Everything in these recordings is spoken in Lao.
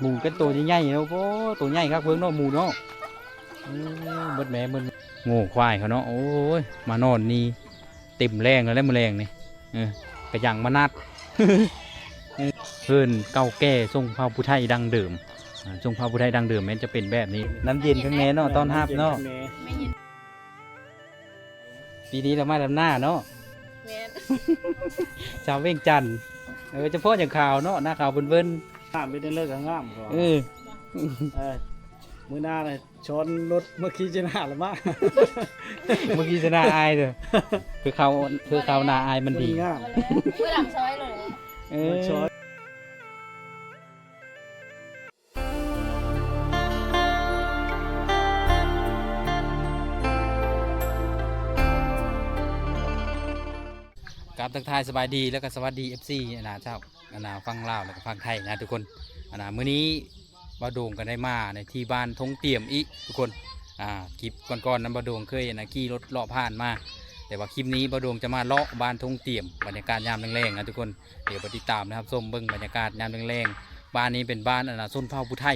ໝູເປັນໂຕໃຫຍ່ໆເນາະ. ໂອ້ ໂຕໃຫຍ່ຄັກເພິ່ນເນາະ ໝູເນາະ. ເອີ ເບິດແມ່ເບິດ ໂງ່ຄວາຍເຂົາເນາະ. ໂອ້ຍ ມານອນນີ້ເຕັມແລ້ງແລ້ວແຫຼະ ມື້ແລ້ງນີ້. ເອີ ກະຍັງມານັດ ເອີ ເຮືອນເກົ່າແກ່ຊົງເຜົ່າຜູ້ໄທດັ້ງເດີມ. ອ່າ ຊົງເຜົ່າຜູ້ໄທດັ້ງເດີມແມ່ນຈະເປັນແບບນີ້. ນ້ຳເຢັນຂ້າງໃນເນາະ ຕ້ອນຮັບເນາະ. ປີນີ້ລະມາດຳນາເນາະ. ແມ່ນ ຊາວວຽງຈັນ. ເອີ ຈະເພາະຫຍັງຂາວເນາະ ໜ້າຂາວເບິ່ນໆ. ນ້ຳເປັນເລີກງາມ. ເອີ ເອີ ມື້ໜ້ານະ ຊ້ອນລົດມາຂີ່ຊະນາລະມາ ມາຂີ່ຊະນາອາຍເດີ້. ຄືເຂົາ ຄືເຂົາໜ້າອາຍມັນດີ ມັນງາມ. ເອີ ກາບທັກທາຍສະບາຍດີ ແລ້ວກໍສະຫວັດດີ ເອັຟຊີ ອັນນາ ຊາວ ອັນນາ ຝັ່ງລາວ ແລ້ວກໍຝັ່ງໄທນະທຸກຄົນ. ອັນນາ ມື້ນີ້ບ່າວໂດງກໍໄດ້ມາໃນທີ່ບ້ານທົ່ງຕຽມອີກທຸກຄົນ. ອ່າ ຄລິບກ່ອນໆນັ້ນບ່າວໂດງເຄີຍ ອັນນາ ຂີ່ລົດເລາະຜ່ານມາ ແຕ່ວ່າຄລິບນີ້ບ່າວໂດງຈະມາເລາະບ້ານທົ່ງຕຽມ ບັນຍາກາດຍາມແລງໆນະທຸກຄົນ. ດຽວໄປຕິດຕາມນະ ຮັບຊົມເບິ່ງບັນຍາກາດຍາມແລງໆ. ບ້ານນີ້ເປັນບ້ານ ອັນນາ ຊົນເຜົ່າຜູ້ໄທ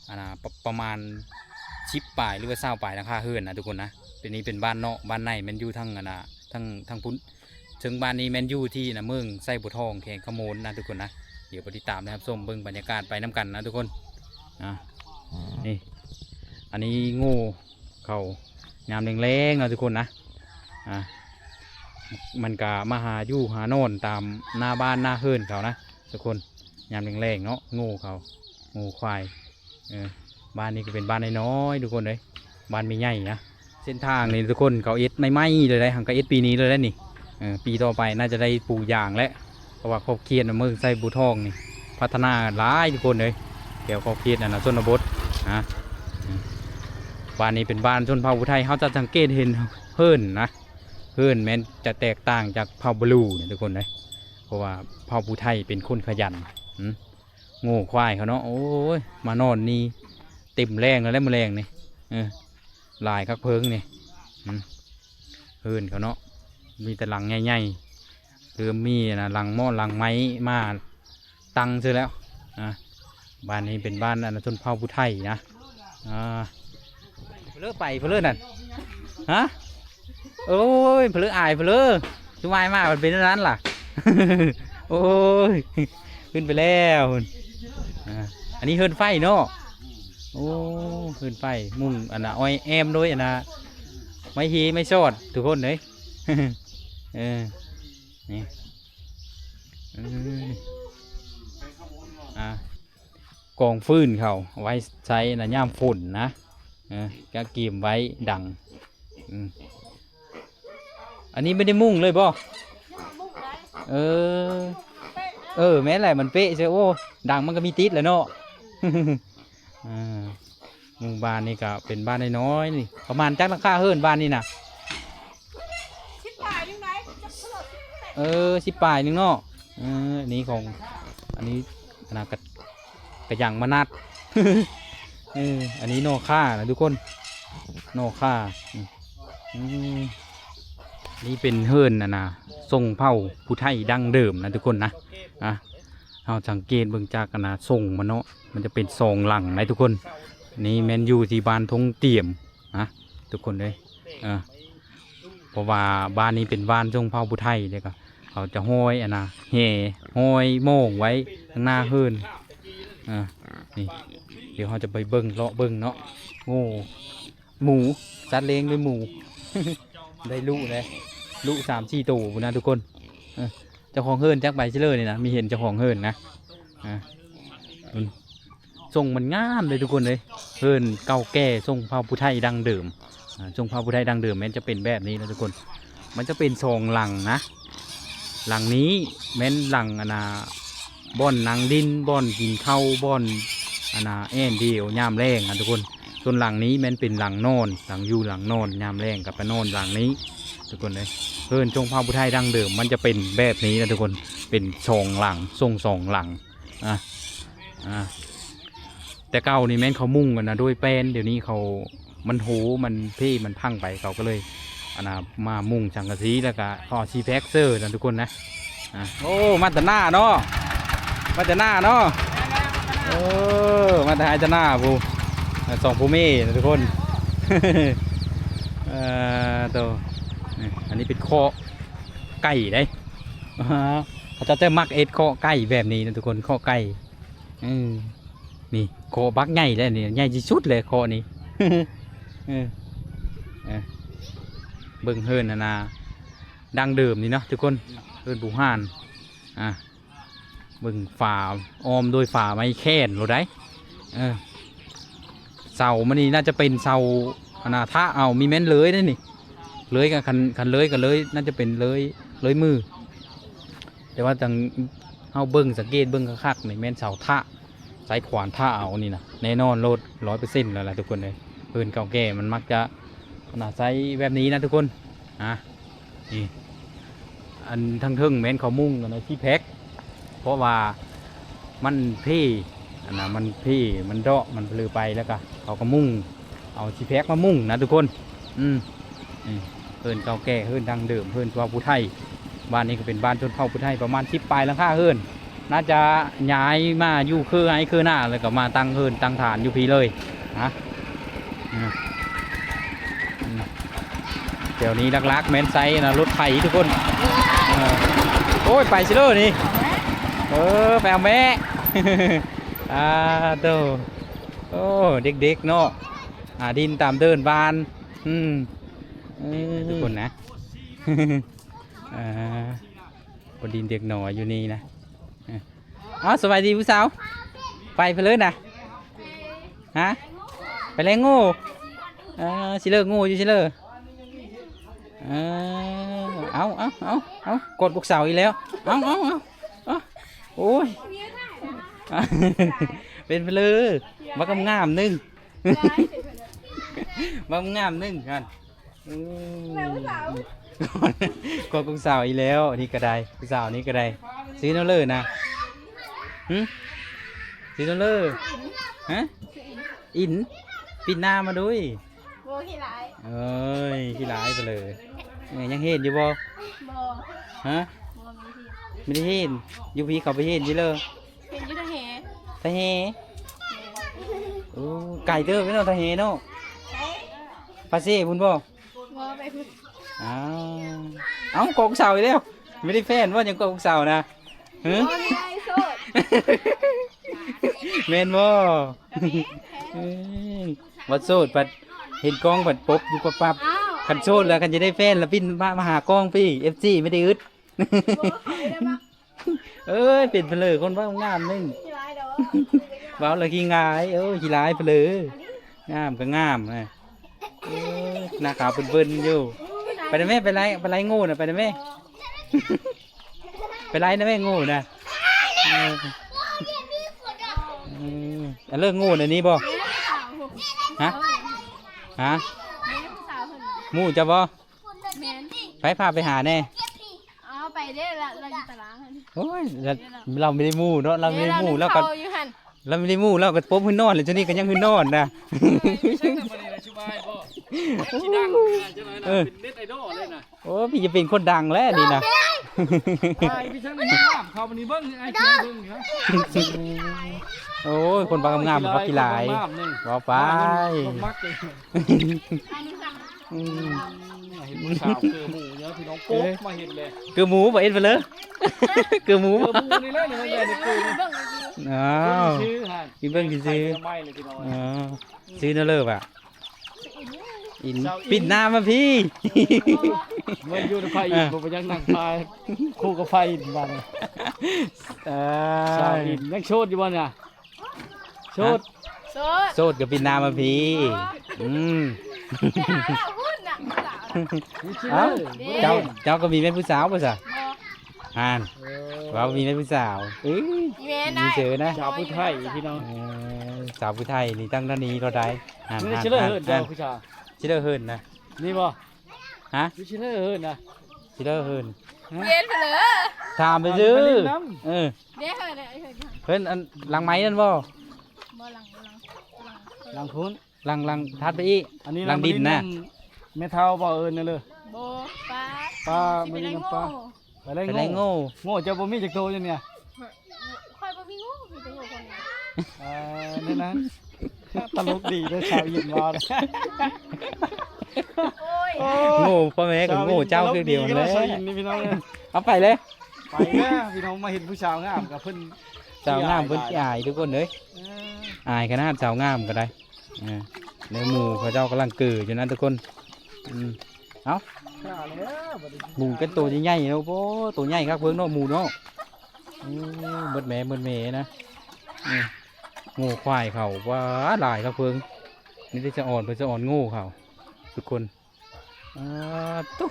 ອັນນາ ປະ ປະມານສິບປາຍ ຫຼືວ່າຊາວປາຍຫຼັງຄາເຮືອນນະທຸກຄົນນະ. ເປັນ ນີ້ເປັນບ້ານນອກ ບ້ານໃນແມ່ນຢູ່ທາງ ອັນນາ ທາງ ທາງພຸ້ນ. ເຊິ່ງບ້ານນີ້ແມ່ນຢູ່ທີ່ນະ ເມືອງໄຊບົວທອງ ແຂວງຄຳມ່ວນນະທຸກຄົນນະ. ດຽວໄປຕິດຕາມນະ ຮັບຊົມເບິ່ງບັນຍາກາດໄປນຳກັນນະທຸກຄົນ. ອ່າ ນີ້ ອັນນີ້ໂງ່ເຂົາຍາມແລງໆເນາະທຸກຄົນນະ. ອ່າ ມັນກະມາຫາຢູ່ຫານອນຕາມໜ້າບ້ານໜ້າເຮືອນເຂົານະທຸກຄົນ. ຍາມແລງໆເນາະ ໂງ່ເຂົາ ໂງ່ຄວາຍ. ເອີ ບ້ານນີ້ກໍເປັນບ້ານນ້ອຍໆທຸກຄົນເອີຍ ບ້ານບໍ່ໃຫຍ່ນະ. ເສັ້ນທາງນີ້ທຸກຄົນ ເຂົາເຮັດໃໝ່ໆເລີຍເດ້ ຫາກະເຮັດປີນີ້ເລີຍເດ້ນີ້. ເອີ ປີຕໍ່ໄປໜ້າຈະໄດ້ປູຢາງແຫຼະ ເພາະວ່າຂອບເຂດເມືອງໄຊບົວທອງນີ້ພັດທະນາຫຼາຍທຸກຄົນເອີຍ ແຖວຂອບເຂດ ອັນນາ ຊົນນະບົດນະ. ບ້ານນີ້ເປັນບ້ານຊົນເຜົ່າຜູ້ໄທ ເຮົາຈະສັງເກດເຫັນເຮືອນນະ ເຮືອນແມ່ນຈະແຕກຕ່າງຈາກເຜົ່າບະລູນະທຸກຄົນເອີຍ ເພາະວ່າເຜົ່າຜູ້ໄທເປັນຄົນຂະຫຍັນ. ໂງ່ຄວາຍເຂົາເນາະ. ໂອ້ຍ ມານອນນີ້ເຕັມແລ້ງແລ້ວແຫຼະ ມື້ແລງນີ້. ເອີ ຫຼາຍຄັກເພິ່ນນີ້. ເຮືອນເຂົາເນາະ ມີແຕ່ຫຼັງໃຫຍ່ໆ ເລີ່ມມີນະ ຫຼັງໝໍ້ຫຼັງໄມ້ມາຕັ້ງຊື່ແລ້ວ. ອ່າ ບ້ານນີ້ເປັນບ້ານ ອັນນາ ຊົນເຜົ່າຜູ້ໄທນະ. ອ່າ ເພີ້ໄປເພີ້ນັ້ນ ຮະ? ໂອ້ຍ ເພີ້ອາຍເພີ້ ຊຸມອາຍມາມັນເປັນແນວນັ້ນລະ. ໂອ້ຍ ຂຶ້ນໄປແລ້ວ. ອ່າ ອັນນີ້ເຮືອນໄຟເນາະ. ໂອ້ ເຮືອນໄຟ ມຸງ ອັນນາ ອ້ອຍແອ້ມໂດຍ ອັນນາ ໄມ້ຮີໄມ້ຊອດທຸກຄົນເອີຍ. ເອີ ນີ້ ເອີ ອ່າ ກອງຟືນເຂົາເອົາໄວ້ໃຊ້ນະ ຍາມຝົນນະ. ເອີ ກະກຽມໄວ້ດັງ. ອືມ ອັນນີ້ບໍ່ໄດ້ມຸງເລີຍບໍ່? ເອີ ເອີ ແມ່ນແຫຼະ ມັນເປະເຊີ. ໂອ້ ດັງມັນກໍມີຕິດແຫຼະເນາະ. ອ່າ ໝູ່ບ້ານນີ້ກໍເປັນບ້ານນ້ອຍໆນີ້. ປະມານຈັກຫຼັງຄາເຮືອນບ້ານນີ້ນະ? ສິບປາຍໜຶ່ງໄດ໋. ເອີ ສິບປາຍໜຶ່ງເນາະ. ເອີ ອັນນີ້ຂອງ ອັນນີ້ ອັນນາ ກະ ກະຍັງມານັດ. ເອີ ອັນນີ້ໜໍ່ຂ່ານະທຸກຄົນ ໜໍ່ຂ່າ. ອືມ ນີ້ເປັນເຮືອນ ອັນນາ ຊົງເຜົ່າຜູ້ໄທດັ້ງເດີມນະທຸກຄົນນະ. ອ່າ ເຮົາສັງເກດເບິ່ງຈາກ ອັນນາ ຊົງມັນເນາະ ມັນຈະເປັນສອງຫຼັງໃດ໋ທຸກຄົນ. ນີ້ແມ່ນຢູ່ທີ່ບ້ານທົ່ງຕຽມນະທຸກຄົນເອີຍ. ເອີ ເພາະວ່າບ້ານນີ້ເປັນບ້ານຊົງເຜົ່າຜູ້ໄທ ແລ້ວກໍເຂົາຈະຫ້ອຍ ອັນນາ ແຫ ຫ້ອຍໝອງໄວ້ຂ້າງໜ້າເຮືອນ. ເອີ ນີ້ ດຽວເຮົາຈະໄປເບິ່ງ ເລາະເບິ່ງເນາະ. ໂອ້ ໝູ ສັດລ້ຽງດ້ວຍໝູ ໄດ້ລຸເດ້ ລຸສາມສີ່ໂຕພຸ້ນນະທຸກຄົນ. ເອີ ເຈົ້າຂອງເຮືອນຈັກໄປຊິເລີນີ້ນະ ມີເຫັນເຈົ້າຂອງເຮືອນນະ. ອ່າ ຊົງມັນງາມເດ້ທຸກຄົນເອີຍ ເຮືອນເກົ່າແກ່ຊົງເຜົ່າຜູ້ໄທດັ້ງເດີມ. ອ່າ ຊົງເຜົ່າຜູ້ໄທດັ້ງເດີມແມ່ນຈະເປັນແບບນີ້ນະທຸກຄົນ. ມັນຈະເປັນສອງຫຼັງນະ ຫຼັງນີ້ແມ່ນຫຼັງ ອັນນາ ບ່ອນນັ່ງດິນ ບ່ອນກິນເຂົ້າ ບ່ອນ ອັນນາ ແອ່ນດຽວຍາມແລງນະທຸກຄົນ. ສ່ວນຫຼັງນີ້ແມ່ນເປັນຫຼັງນອນ ຫຼັງຢູ່ຫຼັງນອນ ຍາມແລງກໍໄປນອນຫຼັງນີ້ທຸກຄົນເອີຍ. ເຮືອນຊົງເຜົ່າຜູ້ໄທດັ້ງເດີມມັນຈະເປັນແບບນີ້ນະທຸກຄົນ ເປັນສອງຫຼັງ ຊົງສອງຫຼັງ. ອ່າ ອ່າ ແຕ່ເກົ່ານີ້ແມ່ນເຂົາມຸງກັນນະໂດຍແປ້ນ ດຽວນີ້ເຂົາ ມັນໂຫ ມັນເພ ມັນພັງໄປ ເຂົາກໍເລີຍ ອັນນາ ມາມຸງສັງກະສີ ແລ້ວກະເຂົາເອົາຊີແພັກເຊີນະທຸກຄົນນະ. ອ່າ ໂອ້ ມາແຕ່ໜ້າເນາະ ມາແຕ່ໜ້າເນາະ. ເອີ ມາແຕ່ໄຮ່ແຕ່ນາພຸ້ນ ສອງຜົວເມຍນະທຸກຄົນ. ເອີ ໂຕ ນີ້ ອັນນີ້ເປັນຄອກໄກ່ເດ້. ເຂົາເຈົ້າຈະມັກເຮັດຄອກໄກ່ແບບນີ້ນະທຸກຄົນ ຄອກໄກ່. ເອີ ນີ້ຄອກບັກໃຫຍ່ເດ້ນີ້ ໃຫຍ່ທີ່ສຸດເລີຍຄອກນີ້. ເອີ ເອີ ເບິ່ງເຮືອນຫັ້ນນະ ດັ້ງເດີມນີ້ເນາະທຸກຄົນ ເຮືອນປູ່ຮ່ານ. ອ່າ ເບິ່ງຝາ ອ້ອມດ້ວຍຝາໄມ້ແຄ້ນໂລດໃດ໋. ເອີ ເສົາມັນນີ້ໜ້າຈະເປັນເສົາ ອັນນ່າ ທະເອົາ ມີແມ່ນເລີຍເດ້ນີ້ ເລີຍກໍ ຄັນ ຄັນເລີຍກໍເລີຍ ໜ້າຈະເປັນເລີຍ ເລີຍມື. ແຕ່ວ່າທາງເຮົາເບິ່ງ ສັງເກດເບິ່ງຄັກໆນີ້ ແມ່ນເສົາທະ ໃຊ້ຂວານທະເອົານີ້ນະ ແນ່ນອນໂລດ ຮ້ອຍເປີເຊັນແລ້ວລະທຸກຄົນເອີຍ. ເຮືອນເກົ່າແກ່ມັນມັກຈະ ອັນນ່າ ໃຊ້ແບບນີ້ນະທຸກຄົນ. ອ່າ ນີ້ ອັນທາງເທິງແມ່ນເຂົາມຸງກັນໃນທີ່ແພັກ ເພາະວ່າມັນເພ ອັນນ່າ ມັນເພ ມັນເດາະ ມັນເພີໄປ ແລ້ວກໍເຂົາກໍມຸງ ເອົາທີ່ແພັກມາມຸງນະທຸກຄົນ. ອືມ ນີ້ເຮືອນເກົ່າແກ່ ເຮືອນດັ້ງເດີມ ເຮືອນຊາວຜູ້ໄທ. ບ້ານນີ້ກໍເປັນບ້ານຊົນເຜົ່າຜູ້ໄທ ປະມານສິບປາຍຫຼັງຄາເຮືອນ. ໜ້າຈະຍ້າຍມາຢູ່ເຄືອໄຮ່ເຄືອນາ ແລ້ວກໍມາຕັ້ງເຮືອນຕັ້ງຖານຢູ່ພີ້ເລີຍນະ. ອືມ ອືມ ແຖວນີ້ຫຼັກໆແມ່ນໃຊ້ນະ ລົດໄຖທຸກຄົນ. ເອີ ໂອ້ຍ ໄປຊິເລີນີ້ ເອີ ໄປເອົາແມ້. ອາໂຕ ໂອ້ ເດັກໆເນາະ ຫາດິນຕາມເດີ່ນບ້ານ. ອືມ ເອີ ທຸກຄົນນະ ເອີ ບໍ່ດິນເດັກນ້ອຍຢູ່ນີ້ນະ. ເອີ ເອົາ ສະບາຍດີຜູ້ສາວ ໄປເພີ້ນນະ ຮະ ໄປແລງງູ. ເອີ ຊິເລີງງູຢູ່ ຊິເລີ. ເອີ ເອົາ ເອົາ ເອົາ ເອົາ ກອດລູກສາວອີກແລ້ວ. ເອົາ ເອົາ ເອົາ ເອົາ ໂອ້ຍ ເປັນເພີ້ນ ບັກງາມໆໜຶ່ງ ບັກງາມໆໜຶ່ງຫັ້ນ. ອືມ ແມ່ຜູ້ສາວ ກອດລູກສາວອີກແລ້ວ ອັນນີ້ກໍໄດ້ ຜູ້ສາວນີ້ກໍໄດ້. ຊື່ແນວເລີນະ ຫຶ ຊື່ແນວເລີ ຮະ ອິນ ປິດໜ້າມາດຸຍ. ບໍ່ ຂີ້ຮ້າຍ ເອີຍ ຂີ້ຮ້າຍໄປເລີຍ. ເອີ ຍັງເຫັນຢູ່ບໍ່? ບໍ່ ຮະ ບໍ່ມີທີ່ ບໍ່ໄດ້ເຫັນ. ຢູ່ພີ້ເຂົາໄປເຫັນຢູ່ເລີ ເຫັນຢູ່ທ່າແຮ່ ທ່າແຮ່. ໂອ້ ໄກເຕີບເນາະ ທ່າແຮ່ເນາະ ປາກເຊພຸ້ນບໍ່? ບໍ່ ໄປພຸ້ນ. ອ້າວ ເອົ້າ ກອດສາວອີກແລ້ວ ບໍ່ໄດ້ແຟນບໍ່? ຍັງກອດສາວນະ ຫຶ ບໍ່ໄດ້ໂສດ ແມ່ນບໍ່? ເອີຍ ວ່າໂສດ ບັດເຫັນກ້ອງບັດປົບຢູ່ປັບໆ. ອ້າວ ຄັນໂສດແລ້ວ ຄັນຈະໄດ້ແຟນລະປິ່ນມາ ມາຫາກ້ອງພີ້ ເອັຟຊີ ບໍ່ໄດ້ອຶດ. ບໍ່ ເຂົາໄດ້ມາ ເອີຍ ເປັນເພີ້ນ ຄົນເວົ້າງາມໜຶ່ງ ເວົ້າແລ້ວຂີ້ງາຍ ເອີຍ ຂີ້ລາຍເພີ້ນ ງາມກໍງາມນະ. ເອີຍ ໜ້າຂາວເບິ່ນໆຢູ່. ໄປນະແມ່ ໄປໄລ່ ໄປໄລ່ງູນະ ໄປນະແມ່ ໄປໄລ່ນະແມ່ງູນະ. ເອີ ເອີ ອັນເລີກງູນອັນນີ້ບໍ່? ຮະ ຮະ ໝູ່ເຈົ້າບໍ່? ແມ່ນ ໃຜພາໄປຫາແດ່? ເອົາໄປເດ້ ລະ ລະຢູ່ຕາລາງຫັ້ນ. ໂອ້ຍ ລະ ລາວມີແຕ່ໝູ່ເນາະ ລາວມີແຕ່ໝູ່ ລາວກໍ ລາວມີແຕ່ໝູ່ ລາວກໍປົບໃຫ້ນອນ ແລ້ວເຈົ້ານີ້ກໍຍັງໃຫ້ນອນນະ. ເອີ ເປັນເນັດໄອດອລເລີຍນະ. ໂອ້ ພີ່ຈະເປັນຄົນດັງແລ້ວນີ້ນະ. ອ້າຍ ພີ່ຊ່າງງາມ ເຂົ້າມານີ້ເບິ່ງ ອ້າຍ ເບິ່ງນະ. ໂອ້ຍ ຄົນບັກງາມໆ ບັກຂີ້ລາຍ ເວົ້າໄປ ຄົນມັກເລີຍ. ອືມ ເຫັນຜູ້ສາວເກີໝູເຍອະ ພີ່ນ້ອງ ໂກະມາເຫັນເລີຍ ເກີໝູບໍ່? ເອັດເລີ ເກີໝູ ເກີໝູນີ້ແຫຼະ ນີ້ມັນແມ່ນເກີ. ອ້າວ ເບິ່ງຊື່ໆ ກິນເບິ່ງຊື່ໆ ໄປເລີຍ ພີ່ນ້ອງ. ເອີ ຊື່ແນວເລີບະ ອິນ ປິດໜ້າມາພີ້. ເມືອຢູ່ນຳໃຜອີກ ບໍ່ໄປຍັງນັ່ງພາຄູ່ກັບໃຜອີກບາດນີ້. ເອີ ສາວອິນ ຍັງໂສດຢູ່ບໍ່ນະ? ໂສດ ໂສດ ໂສດກໍປິດໜ້າມາພີ້. ອືມ ເອົ້າ ເຈົ້າ ເຈົ້າກໍມີແມ່ນຜູ້ສາວບໍ່ຊະ? ຫັ້ນ ເອີ ເວົ້າມີແມ່ນຜູ້ສາວ. ເອີຍ ມີເຊີນະ ສາວຜູ້ໄທພີ່ນ້ອງ. ເອີ ສາວຜູ້ໄທນີ້ຕັ້ງແນວນີ້ໂລດໃດ໋. ຫັ້ນ ຊິເລີເຫີນ ເຈົ້າຜູ້ສາວ ຊິເລີເຫີນນະ ນີ້ບໍ່? ຮະ ຊິເລີເຫີນນະ ຊິເລີເຫີນ. ເຫັນເພີ້ນ ຖາມໄປຊື່. ເອີ ເດ້ເຮີ້ນ ເຮີ້ນອັນຫຼັງໄມ້ນັ້ນບໍ່? ບໍ່ ຫຼັງ ຫຼັງ ຫຼັງພຸ້ນ ຫຼັງ ຫຼັງຖັດໄປອີກ. ອັນນີ້ຫຼັງດິນນະ ແມ່ເຖົ້າບໍ່ເອີ້ນເລີຍ. ບໍ່ ປາ ປາ ມາຫຼິ້ນນຳປາ ໄປໄລ່ງູ ໄປໄລ່ງູ. ງູເຈົ້າບໍ່ມີຈັກໂຕຢູ່ນີ້? ຂ້ອຍບໍ່ມີງູ ມີແຕ່ງູຄົນ. ເອີ ນີ້ນະ ຕະຫຼົກດີເດີ ຊາວອິນເວົ້າ ໂອ້ຍ ໂອ້ ໂງ່ພໍ່ແມ່ກໍໂງ່ເຈົ້າຄືດຽວແຫຼະ ຊາວອິນນີ້ພີ່ນ້ອງເອີຍ ເອົາໄປເລີຍ ໄປແລ້ວພີ່ນ້ອງ ມາເຫັນຜູ້ສາວງາມກໍເພິ່ນ ສາວງາມເພິ່ນຂີ້ອາຍທຸກຄົນເອີຍ ເອີ ອາຍຂະໜາດສາວງາມກໍໄດ້ ເອີ ໃນໝູ່ເຂົາເຈົ້າກຳລັງເກີຢູ່ນັ້ນທຸກຄົນ ອືມ ເອົ້າ ໝູເປັນໂຕໃຫຍ່ໆເນາະ ໂອ້ ໂຕໃຫຍ່ຄັກເພິ່ນເນາະ ໝູເນາະ ໂອ້ ເບິດແມ່ເບິດແມ່ນະ ອືມ ໂງ່ຄວາຍເຂົາ ວ້າ ຫຼາຍຄັກເພິ່ນ ມີແຕ່ສະອອນ ເພິ່ນສະອອນໂງ່ເຂົາ ທຸກຄົນ ອາ ໂທ້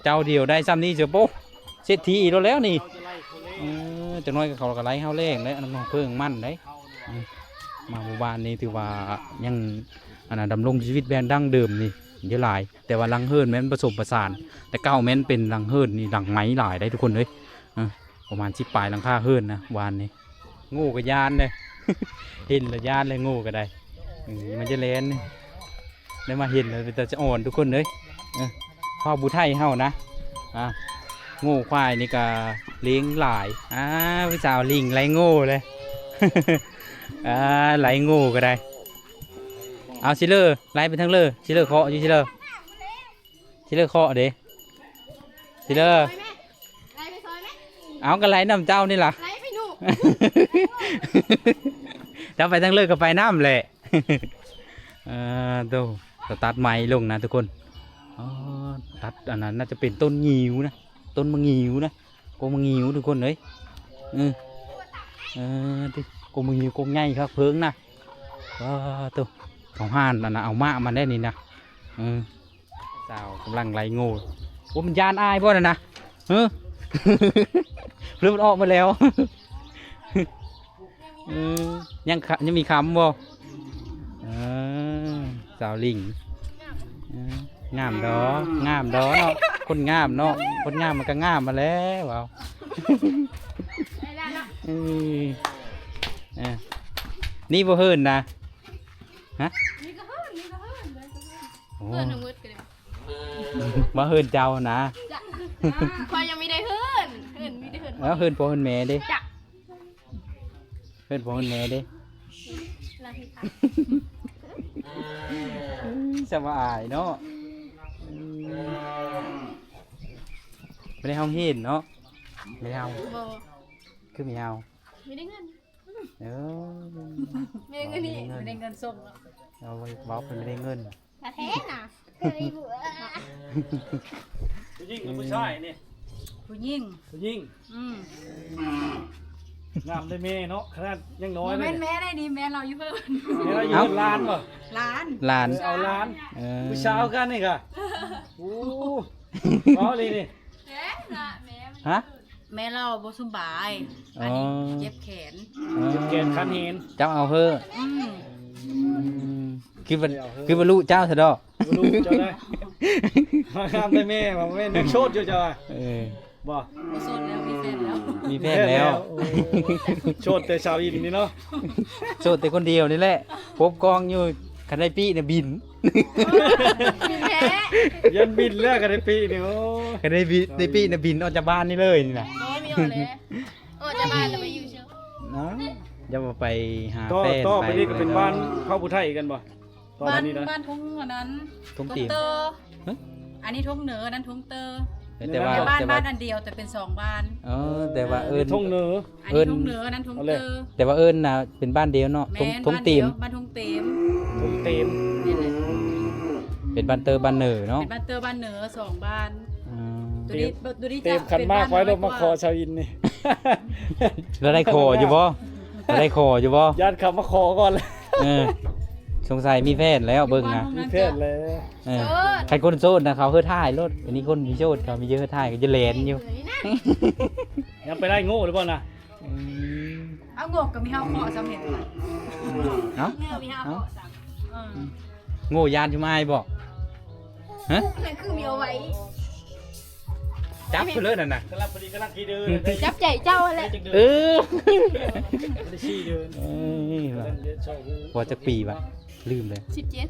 ເຈົ້າດຽວໄດ້ຊ່ຳນີ້ເສຍ ໂປ້ ເສດຖີອີກແລ້ວນີ້ ເອີ ຈັກໜ້ອຍກໍເຂົາກໍໄລ່ເຮົາແລ້ງແລ້ວ ອັນນັ້ນຂອງເພິ່ນມັນໄດ໋ ອືມ ມາໝູ່ບ້ານນີ້ຖືວ່າຍັງ ອັນນ່າ ດຳລົງຊີວິດແບບດັ້ງເດີມນີ້ເຍອະຫຼາຍ ແຕ່ວ່າຫຼັງເຮືອນແມ່ນປະສົມປະສານ ແຕ່ເກົ່າແມ່ນເປັນຫຼັງເຮືອນນີ້ຫຼັງໄມ້ຫຼາຍໄດ໋ທຸກຄົນເອີຍ ເອີ ປະມານສິບປາຍຫຼັງຄາເຮືອນນະ ວານນີ້ ໂງ່ກໍຢ້ານເດ້ ເຫັນແລ້ວຢ້ານເລີຍ ໂງ່ກໍໄດ້ ອືມ ມັນຈະແລ່ນ ໄດ້ມາເຫັນແລ້ວເປັນຕາສະອອນທຸກຄົນເອີຍ ເອີ ເຜົ່າຜູ້ໄທເຮົານະ ອາ ໂງ່ຄວາຍນີ້ກໍລ້ຽງຫຼາຍ ອາ ຜູ້ສາວລິງໄລ່ໂງ່ເລີຍ ອາ ໄລ່ໂງ່ກໍໄດ້ ເອົາ ຊິເລີ ໄລ່ໄປທາງເລີ ຊິເລີເຄາະຢູ່ ຊິເລີ ຊິເລີເຄາະເດ້ ຊິເລີ ໄລ່ໄປຊອຍແມະ ເອົາ ກໍໄລ່ນຳເຈົ້ານີ້ລະ ໄລ່ໄປໜູ ເຈົ້າໄປທາງເລີກໍໄປນຳແຫຼະ ເອີ ໂທ້ ສະຕັດໄມ້ລົງນະທຸກຄົນ ອໍ ຕັດ ອັນນັ້ນໜ້າຈະເປັນຕົ້ນງິ້ວນະ ຕົ້ນໝາກງິ້ວນະ ກົກໝາກງິ້ວທຸກຄົນເອີຍ ເອີ ເອີ ກົກໝາກງິ້ວ ກົກໃຫຍ່ຄັກເພິ່ນນະ ວ້າ ໂທ້ ເຂົາຫານ ອັນນ່າ ເອົາໝາກມັນໄດ້ນີ້ນະ ເອີ ສາວກຳລັງໄລ່ໂງ່ ໂອ້ ມັນຢ້ານອ້າຍບໍ່ນັ້ນນະ ເອີ ຫຼືມັນອອກມາແລ້ວ ເອີ ຍັງ ຍັງມີຄຳບໍ່ ເອີ ສາວລິງ ເອີ ງາມດອ ງາມດອເນາະ ຄົນງາມເນາະ ຄົນງາມມັນກໍງາມມາແລ້ວ ເອົາ ເອີ ເອີ ນີ້ບໍ່ເຫີນນະ ຮະ ນີ້ກໍເຫີນ ນີ້ກໍເຫີນ ເຫີນທັງໝົດກໍໄດ້ ມາເຫີນເຈົ້ານະ ຂ້ອຍຍັງມີແຕ່ເຫີນ ເຫີນ ມີແຕ່ເຫີນ ແລ້ວເຫີນພໍ່ເຫີນແມ່ເດ້ ເພິ່ນພໍ່ເພິ່ນແມ່ເດ້ ສະບາຍເນາະ ບໍ່ໄດ້ຮ້ອງເຮນເນາະ ແມ່ເຮົາ ບໍ່ ຄືແມ່ເຮົາ ມີແຕ່ເງິນ ເອີ ມີແຕ່ເງິນນີ້ ມີແຕ່ເງິນສົ່ງເນາະ ເອົາເວົ້າເພິ່ນມີແຕ່ເງິນ ກະແທ້ນະ ຜູ້ຍິງຫຼືຜູ້ຊາຍນີ້ ຜູ້ຍິງ ຜູ້ຍິງ ອືມ ງາມເດ້ແມ່ເນາະ ຂະໜາດຍັງນ້ອຍ ບໍ່ແມ່ນແມ່ໄດ໋ນີ້ ແມ່ລາວຢູ່ເຮືອນ ແມ່ລາວຢູ່ເຮືອນ ເອົ້າ ຫຼານບໍ່ ຫຼານ ຫຼານ ເອີ ເອົາຫຼານ ເອີ ຜູ້ສາວກັນນີ້ກະ ໂອ້ ເວົ້າອີ່ຫຼີນີ້ ແທ້ນະແມ່ ຮະ ແມ່ລາວບໍ່ສະບາຍ ອໍ ອັນນີ້ເຈັບແຂນ ອໍ ເຈັບແຂນຄັນແຮງ ເຈົ້າເອົາເຮີ ອືມ ອືມ ຄິດວ່າ ຄິດວ່າລູກເຈົ້າຊະດອກ ລູກເຈົ້າໄດ໋ ມາງາມແຕ່ແມ່ ວ່າແມ່ນຍັງໂສດຢູ່ເຈົ້າ ເອີ ບໍ່ ບໍ່ໂສດແລ້ວ ມີແຟນແລ້ວ ມີແຟນແລ້ວ ໂອ້ ໂສດແຕ່ສາວອິນນີ້ເນາະ ໂສດແຕ່ຄົນດຽວນີ້ແຫຼະ ປົບກ້ອງຢູ່ ຄັນໄດ້ປີ້ນະບິນ ບິນແທ້ ຢ້ານບິນແລ້ວ ຄັນໄດ້ປີ້ນີ້ ໂອ້ ຄັນໄດ້ບີ ໄດ້ປີ້ນະບິນອອກຈາກບ້ານນີ້ເລີຍນີ້ນະ ບໍ່ມີອອກເລີຍ ອອກຈາກບ້ານແລ້ວໄປຢູ່ເຊີງ ເນາະ ຢ່າວ່າໄປຫາແຟນ ຕໍ່ໄປນີ້ກໍເປັນບ້ານເຜົ່າຜູ້ໄທຄືກັນບໍ່? ຕອນນີ້ນະ ບ້ານທົ່ງອັນນັ້ນ ທົ່ງຕີນ ທົ່ງເຕີ ຮະ ອັນນີ້ທົ່ງເໜີ ອັນນັ້ນທົ່ງເຕີ ແຕ່ວ່າ ແຕ່ວ່າ ແຕ່ບ້ານ ແຕ່ວ່າ ບ້ານອັນດຽວ ແຕ່ເປັນສອງບ້ານ ເອີ ແຕ່ວ່າເອີ້ນ ອັນນີ້ທົ່ງເໜີ ອັນນີ້ທົ່ງເໜີ ອັນນັ້ນທົ່ງເຕີ ແຕ່ວ່າເອີ້ນນະເປັນບ້ານດຽວເນາະ ທົ່ງ ທົ່ງຕີນ ບ້ານທົ່ງຕີນ ທົ່ງຕີນ ແມ່ນແຫຼະ ເປັນບ້ານເຕີບ້ານເໜີເນາະ ເປັນບ້ານເຕີບ້ານເໜີສອງບ້ານ ອືມ ໂຕນີ້ ໂຕນີ້ຈະເປັນບ້ານ ຄັນມາໄວ້ລົດມາຂໍຊາວອິນນີ້ ລະໄດ້ຂໍຢູ່ບໍ່? ລະໄດ້ຂໍຢູ່ບໍ່? ຢ້ານເຂົາມາຂໍກ່ອນ ເອີ ສົງໄສມີແຟນແລ້ວເບິ່ງນະ ມີແຟນແລ້ວ ເອີ ຄັນຄົນໂສດນະ ເຂົາເຮີດຮ້າຍໂລດ ອັນນີ້ຄົນມີໂສດ ເຂົາມີເຍອະຮ້າຍ ກໍຈະແລ່ນຢູ່ ຍັງໄປໄດ້ໂງ່ຫຼືບໍ່ນະ? ອືມ ເອົາໂງ່ກໍມີເຮົາເຄາະສຳເລັດ ເນາະ ມີເຮົາເຄາະສຳ ເອີ ໂງ່ຢ້ານຈຸມອ້າຍບໍ່? ຮະ ນັ້ນຄືມີເອົາໄວ້ ຈັບໄປເລີຍນັ້ນນະ ກຳລັງພໍດີ ກຳລັງຂີ່ເດີນ ຈັບໃຈເຈົ້າຫັ້ນແຫຼະ ເອີ ໄດ້ຂີ່ເດີນ ເອີ ວ່າຈັກປີວະ? ລືມເລີຍ ສິບເຈັດ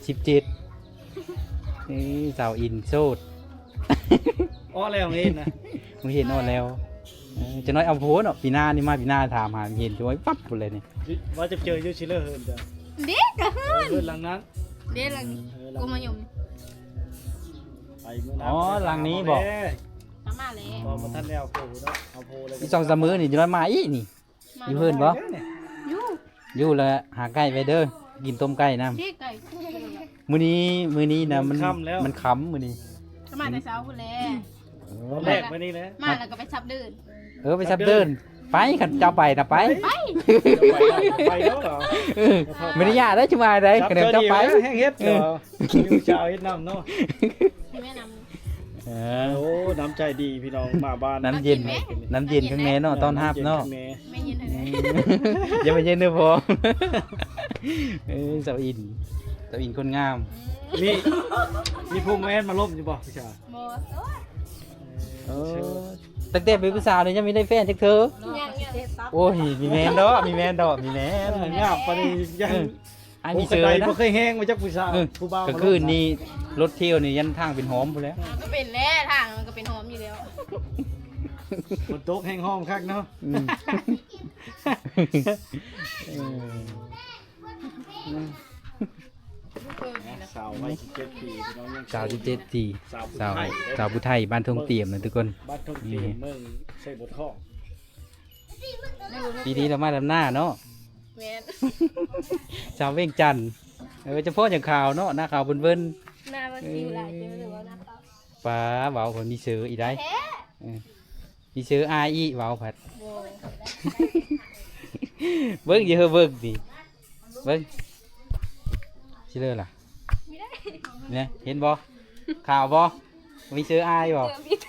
ສິບເຈັດ ເອີ ສາວອິນໂສດ ອໍແລ້ວເຫັນນະ ເຫັນອໍແລ້ວ ເອີ ຈັກໜ້ອຍເອົາໂພເນາະ ປີໜ້ານີ້ມາ ປີໜ້າຖາມຫາເຫັນ ໂອ້ຍ ປັບພຸ້ນເລີຍນີ້ ວ່າຈະເຈີຢູ່ຊິເລີ ເຮືອນເຈົ້າ ເດ້ກະເຮືອນ ເຮືອນຫຼັງນັ້ນ ເດ້ຫຼັງ ເອີ ຫຼັງ ກົມມະຍົມ ໄປມື້ໜ້າ ອໍ ຫຼັງນີ້ບໍ ມາແລ້ວ ບໍ່ ບໍ່ທັນໄດ້ເອົາໂພເນາະ ເອົາໂພແລ້ວ ອີກສອງສາມມື້ນີ້ ຈັກໜ້ອຍມາອີກນີ້ ມາ ຢູ່ເຮືອນບໍ່ ຢູ່ ຢູ່ແລ້ວຫາໄກ່ໄວ້ເດີ ກິນຕົ້ມໄກ່ນຳ ເດ້ໄກ່ ມື້ນີ້ ມື້ນີ້ນະ ມັນຄ່ຳແລ້ວ ມັນຄ່ຳມື້ນີ້ ມາແຕ່ເຊົ້າພຸ້ນແຫຼະ ເອີ ຕອນແລກມານີ້ແຫຼະ ມາແລ້ວກໍໄປສັບເດີນ ເອີ ໄປສັບເດີນ ໄປ ຄັນເຈົ້າໄປນະໄປ ໄປ ໄປເນາະ ໄປເນາະ ເອີ ບໍ່ໄດ້ຢ້ານໄດ ຈຸມາໄດ ຄັນເຈົ້າໄປ ແຮງເຮັດ ເອີ ເຈົ້າເຮັດນຳເນາະ ໃຫ້ແມ່ນຳ ເອີ ໂອ້ ນ້ຳໃຈດີພີ່ນ້ອງ ມາບ້ານ ນ້ຳເຢັນ ນ້ຳເຢັນຂ້າງໃນເນາະ ຕ້ອນຮັບເນາະ ແມ່ເຢັນໃຫ້ແດ່ ອືມ ຢ່າໄປເຢັນເດີພໍ່ ເອີ ສາວອິນ ສາວອິນຄົນງາມ ມີ ມີຜູ້ແມ່ນມາລົມຢູ່ບໍ່ ຜູ້ສາວ ບໍ່ໂສດ ເອີ ຕັ້ງແຕ່ເປັນຜູ້ສາວນີ້ຍັງບໍ່ໄດ້ແຟນຈັກເທື່ອ ຍັງ ໂອ້ຍ ມີແມ່ນດອກ ມີແມ່ນດອກ ມີແມ່ນ ເອີ ຍາກປານນີ້ຍັງ ເອີ ອ້າຍມີເຊີນະ ບໍ່ເຄີຍແຮງມາຈັກຜູ້ສາວ ເອີ ຜູ້ບ່າວ ກາງຄືນນີ້ລົດທ່ຽວນີ້ຍັນທາງເປັນຫອມພຸ້ນແຫຼະ ກໍເປັນແຫຼະ ທາງມັນກໍເປັນຫອມຢູ່ແລ້ວ ຝົນຕົກແຮງຫອມຄັກເນາະ ອືມ ເອີ ສາວໄວສິບເຈັດປີ ພີ່ນ້ອງ ສາວສິບເຈັດປີ ສາວ ສາວຜູ້ໄທ ບ້ານທົ່ງຕຽມນະທຸກຄົນ ບ້ານທົ່ງຕຽມ ເມືອງໄຊບົວທອງ ປີນີ້ລາວມາດຳນາເນາະ ແມ່ນ ຊາວວຽງຈັນ ເອີ ຈະພໍ້ຍັງຂາວເນາະ ໜ້າຂາວເບິ່ນໆ ໜ້າວ່າຄິວຫຼາຍ ເອີ ຄິວ ຫຼືວ່າໜ້າຂາວ ປ້າ ເວົ້າເພິ່ນມີເຊີອີກໄດ ແທ້ ເອີ ມີເຊີອາຍອີກ ເວົ້າພັດ ບໍ່ ເບິ່ງຢູ່ເຮີເບິ່ງຕິ ເບິ່ງ ຊິເລີລະ ນີ້ເຫັນບໍ່ ຂາວບໍ່ ມີເຊີອາຍບໍ່ ເອີ ມີເຊີ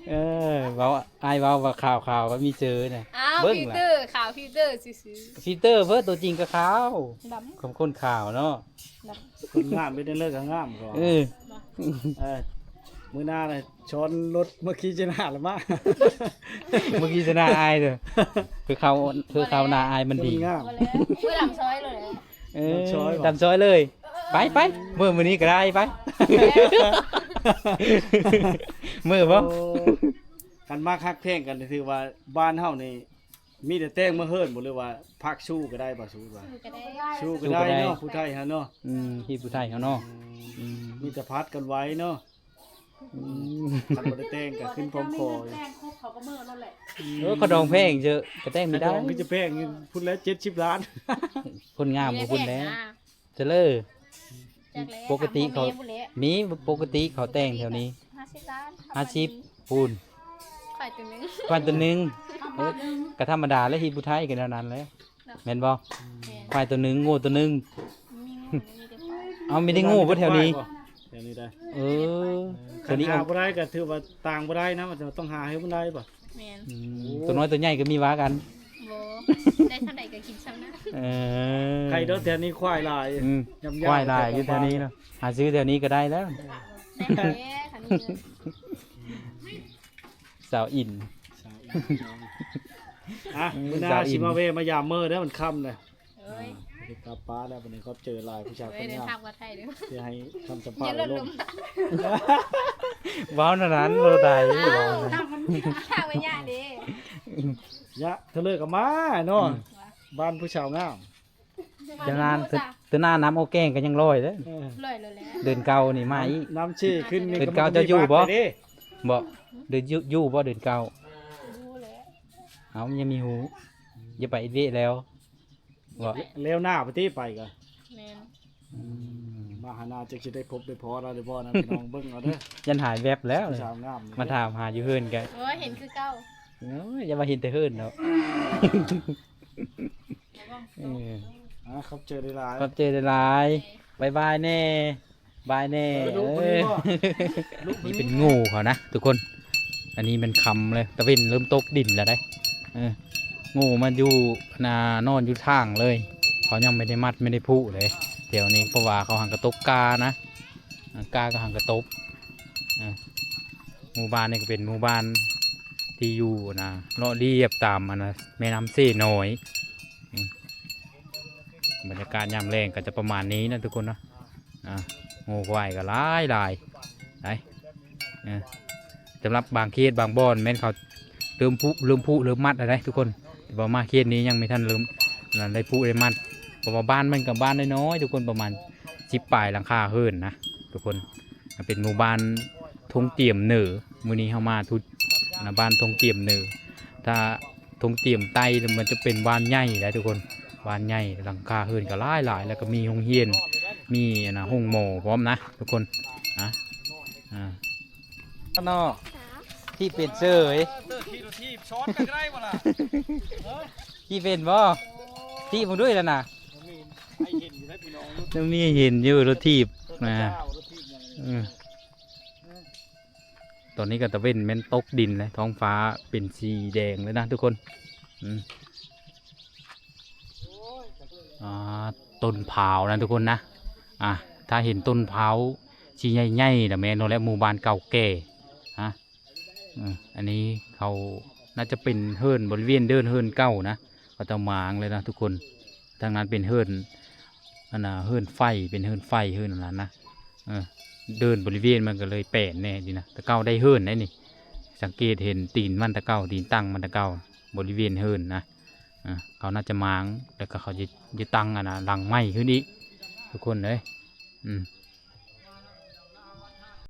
ເອີ ເວົ້າ ອ້າຍເວົ້າວ່າຂາວໆ ວ່າມີເຊີນະ ອ້າວ ເບິ່ງລະ ຟິວເຕີ ຂາວຟິວເຕີຊື່ໆ ຟິວເຕີເພິ່ນ ຕົວຈິງກໍຂາວ ດຳ ຄົນຂາວເນາະ ດຳ ຄົນງາມເປັນເລີກກໍງາມກໍ ເອີ ເອີ ມື້ໜ້ານະ ຊ້ອນລົດເມື່ອກີ້ຊະນະລະມາ ເມື່ອກີ້ຊະນະອາຍເດີ ຄືເຂົາ ຄືເຂົາໜ້າອາຍມັນດີ ງາມ ບໍ່ແລ້ວ ເມື່ອດຳຊອຍເລີຍ ເອີ ດຳຊອຍບໍ່ ດຳຊອຍເລີຍ ໄປ ໄປ ເມື່ອມື້ນີ້ກໍໄດ້ ໄປ ເມື່ອບໍ່ ໂອ້ ຄັນມັກຮັກແພງກັນ ຖືວ່າບ້ານເຮົານີ້ ມີແຕ່ແຕ່ງມາເຮີນບໍ່ ຫຼືວ່າພາກຊູ້ກໍໄດ້ບໍ່ ຊູ້ວ່າ ສູ້ກໍໄດ້ ສູ້ກໍໄດ້ເນາະ ຜູ້ໄທເຮົາເນາະ ອືມ ຮີດຜູ້ໄທເຮົາເນາະ ອືມ ມີແຕ່ຜັດກັນໄວ້ເນາະ ອືມ ຄັນບໍ່ໄດ້ແຕ່ງກໍຂຶ້ນພ້ອມຂໍ ແຕ່ງຄົບເຂົາກໍເມີໂລດແຫຼະ ເອີ ຂະດອງແພງເຈີ ກໍແຕ່ງບໍ່ໄດ້ ຂະດອງຄືຈະແພງພຸ້ນແຫຼະ ເຈັດສິບລ້ານ ຄົນງາມບໍ່ພຸ້ນແຫຼະ ເຊີເລີ ຈັກແຫຼະ ປົກກະຕິເຂົາ ຖາມພໍ່ແມ່ພຸ້ນແຫຼະ ມີ ປົກກະຕິເຂົາແຕ່ງແຖວນີ້ ຫ້າສິບລ້ານ ຫ້າສິບພຸ້ນ ຄວາຍຕົວໜຶ່ງ ຄວາຍຕົວໜຶ່ງ ເອີ ກໍທຳມະດາແຫຼະ ຮີດຜູ້ໄທກໍແນວນັ້ນແຫຼະ ເນາະ ແມ່ນບໍ່ ແມ່ນ ຄວາຍຕົວໜຶ່ງ ງົວຕົວໜຶ່ງ ມີງົວ ມີແຕ່ຄວາຍ ເອົາ ມີແຕ່ງົວບໍ່ແຖວນີ້ ແຖວນີ້ໄດ້ ເອີ ເອີ ຄັນຫາບໍ່ໄດ້ກໍຖືວ່າຕ່າງບໍ່ໄດ້ນະ ມັນຕ້ອງຫາໃຫ້ມັນໄດ້ບໍ່ ແມ່ນ ອືມ ໂອ້ ຕົວນ້ອຍຕົວໃຫຍ່ກໍມີວ່າກັນ ບໍ່ ໄດ້ເທົ່າໃດກໍກິນຊ່ຳນັ້ນ ເອີ ໃຄເດີ ແຖວນີ້ຄວາຍຫຼາຍ ອືມ ຍຳໆ ຄວາຍຫຼາຍຢູ່ແຖວນີ້ເນາະ ຫາຊື້ແຖວນີ້ກໍໄດ້ແລ້ວ ໄດ້ແລ້ວ ຄັນມີເງິນ ສາວອິນ ສາວອິນ ອ່ະ ອືມ ມື້ໜ້າ ສາວອິນ ຊິມາແວ່ມາຢາມເມີເດີ ມັນຄ່ຳແລ້ວ ເອີຍ ອ່າ ເຮັດກັບປ້າແລ້ວ ບັດນີ້ຂອບໃຈຫຼາຍ ຜູ້ສາວຄົນງາມ ເອີຍ ເດີນທາງປອດໄພເດີ ທີ່ໃຫ້ຄຳສຳພາດລົມ ເວົ້ານັ້ນນັ້ນບໍ່ໄດ້ ເວົ້ານັ້ນ ທາງມັນຍາກເດ້ ຍະ ເທື່ອເລີກກໍມາເນາະ ອືມ ບ້ານຜູ້ສາວງາມ ເຈົ້ານານ ເທື່ອໜ້ານ້ຳອອກແກ້ງກໍຍັງລອຍເດ້ ເອີ ລອຍໂລດແລ້ວ ເດືອນເກົ້ານີ້ມາອີກ ນ້ຳເຊຂຶ້ນນີ້ ເດືອນເກົ້າເຈົ້າຢູ່ບໍ່ ບໍ່ ເດືອນຢູ່ ຢູ່ບໍ່ເດືອນເກົ້າ ບໍ່ແລ້ວ ເອົ້າ ຍັງມີຮູ້ ຢ່າໄປອີກເວະແລ້ວ ບໍ່ ແລ້ວໜ້າໄປຕິໄປກໍ ແມ່ນ ອືມ ມາຫາໜ້າຈັກຊິໄດ້ພົບໄດ້ພໍລາວຫຼືບໍ່ນະ ພີ່ນ້ອງເບິ່ງເອົາເດີ ຢ້ານຫາຍແວບແລ້ວ ສາວງາມນີ້ ມາຖາມຫາຢູ່ເຮືອນກໍ ໂອ້ຍ ເຫັນຄືເກົ່າ ໂອ້ຍ ຢ່າວ່າເຫັນແຕ່ເຮືອນເນາະ ເອີ ອ່າ ຂອບໃຈຫຼາຍໆ ຂອບໃຈຫຼາຍໆ ບາຍບາຍແດ່ ບາຍແດ່ ເອີ ເອີ ລູກນີ້ບໍ່ ລູກນີ້ ນີ້ເປັນໂງ່ເຂົານະທຸກຄົນ ອັນນີ້ແມ່ນຄ່ຳເລີຍ ຕາເວັນເລີ່ມຕົກດິນແລ້ວເດ້ ເອີ ໂງ່ມາຢູ່ ນາ ນອນຢູ່ທາງເລີຍ ເຂົາຍັງບໍ່ໄດ້ມັດ ບໍ່ໄດ້ຜູກເລີຍ ແຖວນີ້ ເພາະວ່າເຂົາຫາກະຕົກກ້ານະ ອາ ກ້າກໍຫາກະຕົກ ເອີ ໝູ່ບ້ານນີ້ກໍເປັນໝູ່ບ້ານທີ່ຢູ່ ນາ ເລາະລຽບຕາມ ອັນນະ ແມ່ນ້ຳເຊນ້ອຍ ອືມ ບັນຍາກາດຍາມແລງກໍຈະປະມານນີ້ນະທຸກຄົນເນາະ ອ່າ ງົວຄວາຍກໍຫຼາຍໆ ໄດ້ ເອີ ສຳລັບບາງເຂດບາງບ່ອນແມ່ນເຂົາເລີ່ມຜຸເລີ່ມຜຸເລີ່ມມັດແລ້ວເດ້ທຸກຄົນ ແຕ່ວ່າມາເຂດນີ້ຍັງບໍ່ທັນເລີ່ມອັນນັ້ນໄດ້ຜຸໄດ້ມັດ ເພາະວ່າບ້ານມັນກໍບ້ານນ້ອຍໆທຸກຄົນ ປະມານສິບປາຍຫຼັງຄາເຮືອນນະທຸກຄົນ ເປັນໝູ່ບ້ານທົ່ງຕຽມເໜີ ມື້ນີ້ເຮົາມາທຸດນະ ບ້ານທົ່ງຕຽມເໜີ ຖ້າທົ່ງຕຽມໃຕ້ມັນຈະເປັນບ້ານໃຫຍ່ໄດ໋ທຸກຄົນ ບ້ານໃຫຍ່ ຫຼັງຄາເຮືອນກໍຫຼາຍໆ ແລ້ວກໍມີໂຮງຮຽນ ມີອັນນະໂຮງໝໍພ້ອມນະທຸກຄົນ ອາ ອາ ເນາະ ທີ່ເປັນເສີຍ ເອີ ຂີ່ລົດຖີບຊ້ອນກັນກໍໄດ້ບໍ່ລະ? ຂີ່ເປັນບໍ່? ຂີ່ເບິ່ງດ້ວຍລະນະ ໃຫ້ເຫັນຢູ່ໄດ໋ພີ່ນ້ອງ ຍັງມີໃຫ້ເຫັນຢູ່ລົດຖີບ ນະ ລົດຖີບຫຍັງ ເອີ ຕອນນີ້ກໍຕາເວັນແມ່ນຕົກດິນແລ້ວ ທ້ອງຟ້າເປັນສີແດງເລີຍນະທຸກຄົນ ອືມ ອ່າ ຕົ້ນພ້າວນະທຸກຄົນນະ ອ່າ ຖ້າເຫັນຕົ້ນພ້າວສີໃຫຍ່ໆນະ ແມ່ນແລ້ວ ໝູ່ບ້ານເກົ່າແກ່ນະ ເອີ ອັນນີ້ເຂົາໜ້າຈະເປັນເຮືອນ ບໍລິເວນເດີ່ນເຮືອນເກົ່ານະ ເຂົາເຈົ້າມ້າງເລີຍນະທຸກຄົນ ທາງນັ້ນເປັນເຮືອນ ອັນນະ ເຮືອນໄຟ ເປັນເຮືອນໄຟ ເຮືອນອັນນັ້ນນະ ເອີ ເດີ່ນບໍລິເວນມັນກໍເລີຍແປນແດ່ນີ້ນະ ແຕ່ເກົ່າໄດ້ເຮືອນໄດ໋ນີ້ ສັງເກດເຫັນຕີນມັນແຕ່ເກົ່າ ຕີນຕັ້ງມັນແຕ່ເກົ່າ ບໍລິເວນເຮືອນນະ ເອີ ເຂົາໜ້າຈະມ້າງ ແລ້ວກໍເຂົາຈະ ຈະຕັ້ງອັນນະ ຫຼັງໃໝ່ຂຶ້ນອີກ ທຸກຄົນເອີຍ ອືມ